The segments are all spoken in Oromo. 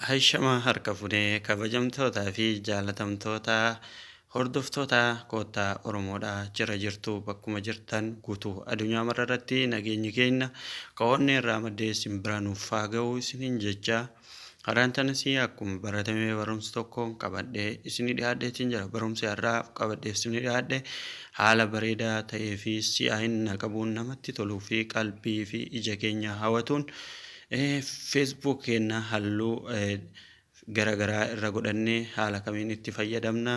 Haishama harka funee kabajamtootaa fi jaalatamtoota hordoftoota Koottaa Oromoodha. Jira jirtu bakkuma jirtan guutuu addunyaa mara irratti nageenyi keenya kawanne irraa maddee isin bira nuuf haa ga'u isiniin jecha, har'aan tanas akkuma baratame barumsa tokko qabadhee isinii dhiyaadheetiin jira. Barumsi har'aa qabadhee isinii dhiyaadhe haala bareedaa ta'ee fi si'aayina qabuun, namatti toluu fi qalbii fi ija keenya hawwatuun, Facebook keenya halluu garaagaraa irra godhannee haala kamiin itti fayyadamna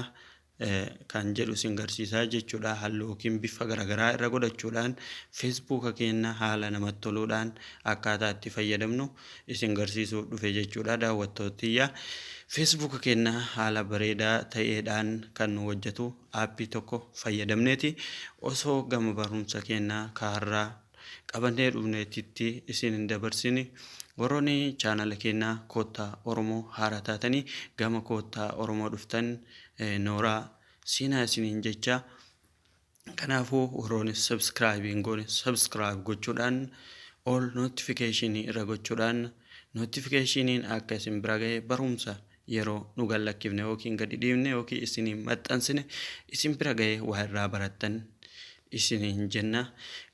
kan jedhu isin garsiisaa jechuudha. Halluu yookiin bifa garaagaraa irra godhachuudhaan Feesbuuka keenya haala namatti toluudhaan akkaataa itti fayyadamnu isin garsiisuuf dhufe jechuudha, daawwattootiyya. Feesbuuka keenya haala bareedaa ta'eedhaan kan nu hojjetu aappii tokko fayyadamneeti. Osoo gama barumsa keenya kaarraa qabannee dhufneetitti isin hin dabarsini, warroonni chaanala keenya Koottaa Oromoo haaraa taatanii gama Koottaa Oromoo dhuftan, nooraa seenaa isiniin jecha. Kanaafuu warroonni subscribe hin goone subscribe gochuudhaan, all notification irra gochuudhaan, notificationiin akka isin bira gahe, barumsa yeroo nu gallakkifne yookiin gadi dhiifne yookiin isiniin maxxansine isin bira gahe waa irraa barattan isiniin jenna.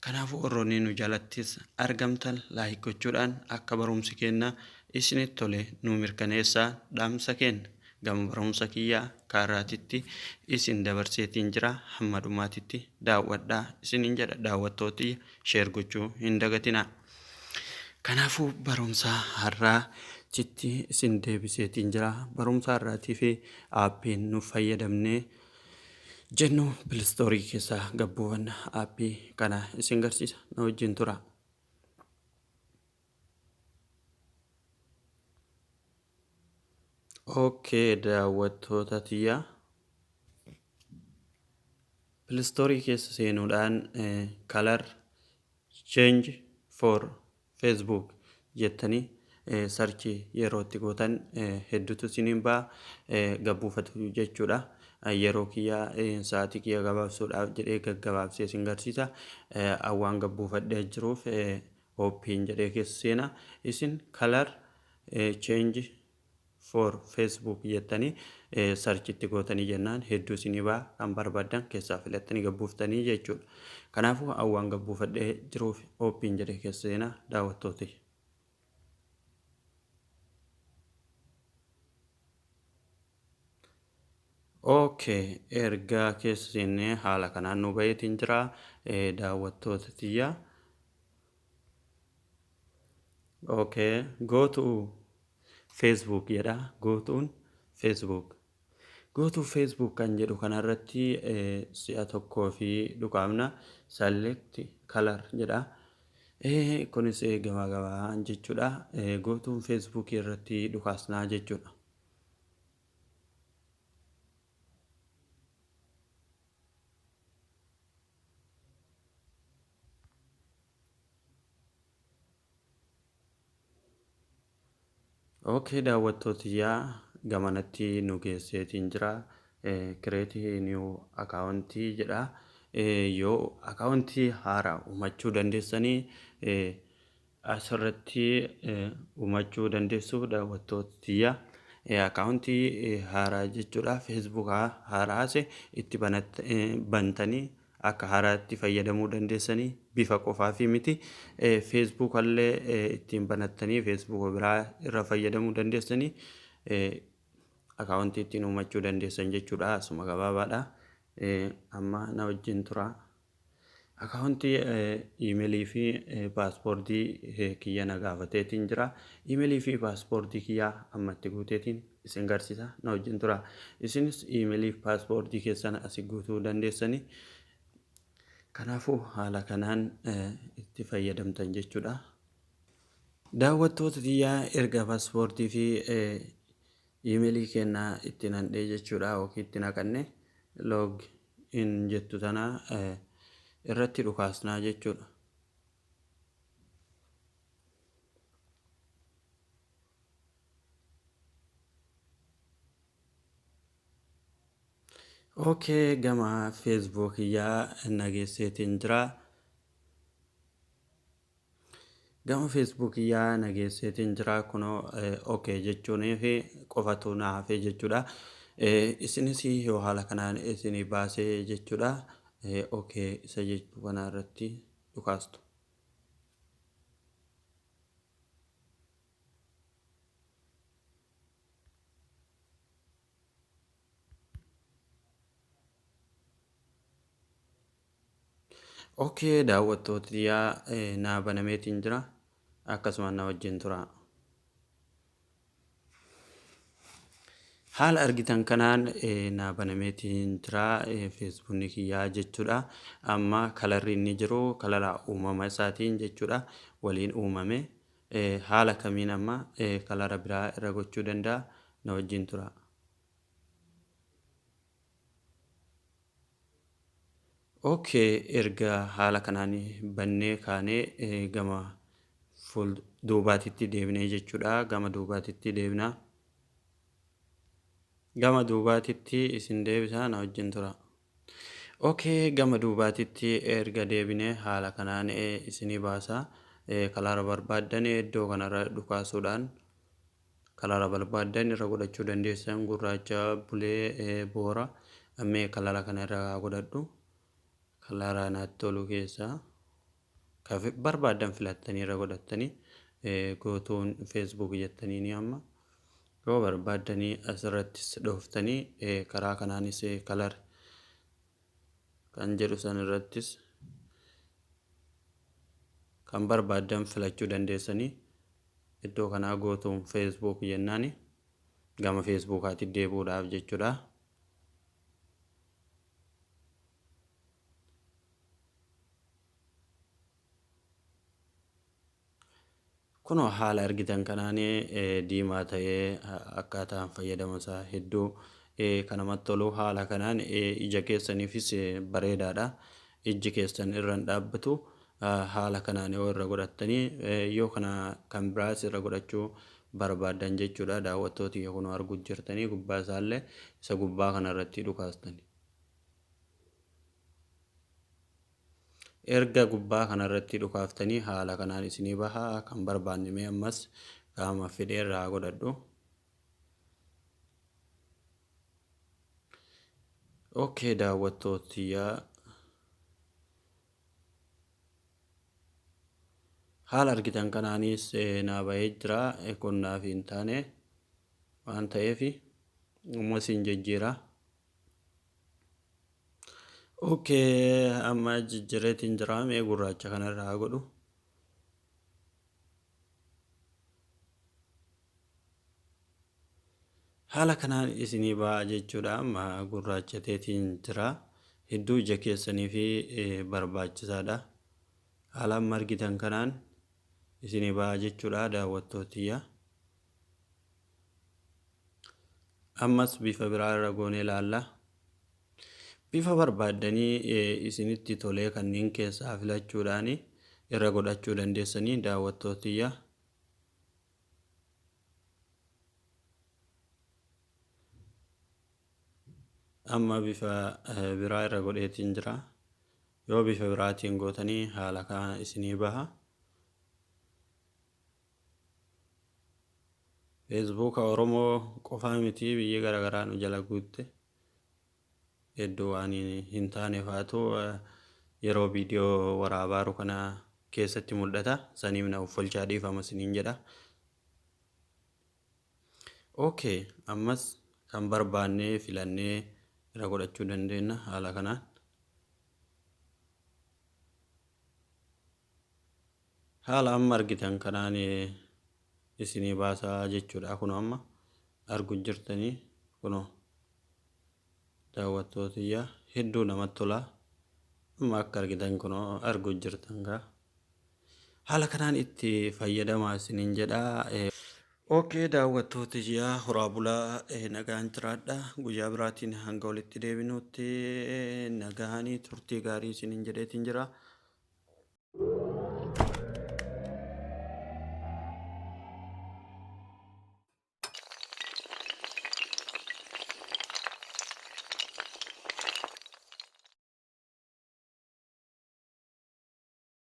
Kanaafuu warroonni nu jalattis argamtan like gochuudhaan akka barumsi keenya isinitti tole nu mirkaneessaa dhaamsa keenya. Gama barumsa kiyyaa kaarraatitti isin dabarseetiin jira, hamma dhumaatitti daawwadhaa isiniin jedha. Daawwattooti, share gochuu hin dagatinaa. Kanaafuu barumsa har'aatitti isin deebiseetiin jira. Barumsa har'aatii fi aappiin nu fayyadamnee jennu Play Store keessaa gabbuufanna aappii kana isin garsiisa. Na wajjin tura. Okay, daawwattoota tiyya. Play Store keessa seenuudhaan "color change for Facebook" jettanii search yeroo itti gootan hedduutu isiniin ba'a, gabbuufatu jechuudha. Yeroo kiyya, sa'aatii kiyya gabaabsuudhaaf jedhee gaggabaabsee isin garsiisa. Waan gabbuufadhee jiruuf open jedhee keessa seena. Isin "color change for Facebook" jettanii search itti gootanii jennaan hedduu isinii ba'a, kan barbaaddan keessaa filattanii gabbuuftanii jechuudha. Kanaafuu waan gabbuufadhee jiruuf open jedhee keessa seena, daawwattooti. Okay, erga keessa seennee haala kanaan nu baheetiin jira, daawwattoota tiyya. Okay, "Go to Facebook" jedha. Go to Facebook. "Go to Facebook" kan jedhu kanarratti si'a tokkoo fi dhukaafna. "Select color" jedha. Kunis gabaa gabaa jechuudha. Go to Facebook irratti dhukaasnaa jechuudha. Okay, daawwattootiyyaa, gamanatti nu geesseetiin jira. "Create new account" jedha. Yoo akaawuntii haaraa uumachuu dandeessanii asirratti uumachuu dandeessu, daawwattootiyyaa. Akaawuntii haaraa jechuudha. Feesbuukaa haaraas itti bantanii akka haaraatti fayyadamuu dandeessanii, bifa qofaa fi miti. Feesbuukallee ittiin banattanii feesbuuka biraa irra fayyadamuu dandeessanii, akaawuntii ittiin uumachuu dandeessan jechuudha. Asuma gabaabaadha. Amma na wajjin tura. Akaawuntii iimeelii fi paaspoortii kiyya na gaafateetiin jira. Iimeelii fi paaspoortii kiyya amma itti guuteetiin isin garsiisa. Na wajjin tura. Isinis iimeelii fi paaspoortii keessan asii guutuu dandeessanii. Kanaafuu haala kanaan itti fayyadamtan jechuudha. Daawwattoota tiyyaa, erga paaspoortii fi iimeelii keenyaa itti naqnee jechuudha, yookiin itti naqanne, "log in" jettu tana irratti dhukaasnaa jechuudha. Okay, gama feesbuukiyyaa nageesseetiin jira. Gama feesbuukiyyaa nageesseetiin jira kunoo okay jechuunii fi qofatu na hafee jechuudha. Isinis yoo haala kanaan isinii baasee jechuudha. Okay isa jechuu kana irratti dhukaastu. Okay daawwattootiyyaa naa banameetiin jira. Akkasuma na wajjin tura. Haala argitan kanaan naa banameetiin jira feesbuukni kiyyaa jechuudha. Amma kalarri inni jiru kalara uumama isaatiin jechuudha waliin uumame. Haala kamiin amma kalara biraa irra gochuu danda'a na wajjin tura. Okay erga haala kanaan bannee kaanee gama fuul duubaatitti deebinee jechuudha. Gama duubaatitti deebina. Gama duubaatitti isin deebisaa na wajjin tura. Okay gama duubaatitti erga deebinee haala kanaan isinii baasa. Kalara barbaaddan iddoo kanarra dhukaasuudhaan kalara barbaaddan irra godhachuu dandeessan gurraacha bulee boora ammee kalara kana irra godhadhu. Kalara natti tolu keessaa kan barbaaddan filattanii irra godhattanii gootuun feesbuuk jettanii ni amma yoo barbaaddanii asirrattis dhooftanii karaa kanaanis kalar kan jedhu san irrattis kan barbaaddan filachuu dandeessanii iddoo kanaa gootuun feesbuuk jennaani gama feesbuukaatti deebi'uudhaaf jechuudha. Kunoo haala argitan kanaan diimaa ta'ee akkaataan fayyadama isaa hedduu kan namatti tolu haala kanaan ija keessaniifis bareedaadha. Ijji keessan irra hin dhaabbatu. Haala kanaan yoo irra godhattanii yoo kana kan biraas irra godhachuu barbaaddan jechuudha. Daawwattooti kunoo arguu jirtanii gubbaa isaallee isa gubbaa kanarratti dhukaastani. Erga gubbaa kanarratti dhukaaftanii haala kanaan isinii baha kan barbaanne mee ammas qaama fedhee irraa godhadhu. Okay daawwattootiyyaa haala argitan kanaanis naa bahee jira kun naaf hin taane waan ta'eef ammas hin jijjiira. Okay amma jijjiireetiin jira mee gurraacha kanarraa haa godhu. Haala kanaan isinii ba'a jechuudha. Amma gurraachateetiin jira. Hedduu ija keessanii fi barbaachisaadha. Haala amma argitan kanaan isinii ba'a jechuudha daawwattootiyya. Ammas bifa biraa irra goonee ilaalla. Bifa barbaaddanii isinitti tolee kanneen keessaa filachuudhaan irra godhachuu dandeessanii daawwattootiyya. Amma bifa biraa irra godheetiin jira. Yoo bifa biraatiin gootanii haala kana isinii baha. Feesbuuka Oromoo qofaa miti biyyi garaagaraa nu jala guutte. Hedduu waan hin taane faatu yeroo viidiyoo waraabaaru kana keessatti mul'ata. Saniif na uffolchaa dhiifama isiniin jedha. Okay ammas kan barbaanne filannee irra godhachuu dandeenya haala kanaan. Haala amma argitan kanaan isinii baasaa jechuudha. Kunoo amma argu jirtanii kunoo daawwattootiyyaa hedduu namatti tola. Amma akka argitan kunoo argu jirtan gaa. Haala kanaan itti fayyadamaa isiniin jedha. Okay daawwattootiyyaa horaa bulaa nagaan jiraadha. Guyyaa biraatiin hanga walitti deebinutti nagaanii turtii gaarii isiniin jedheetiin jira.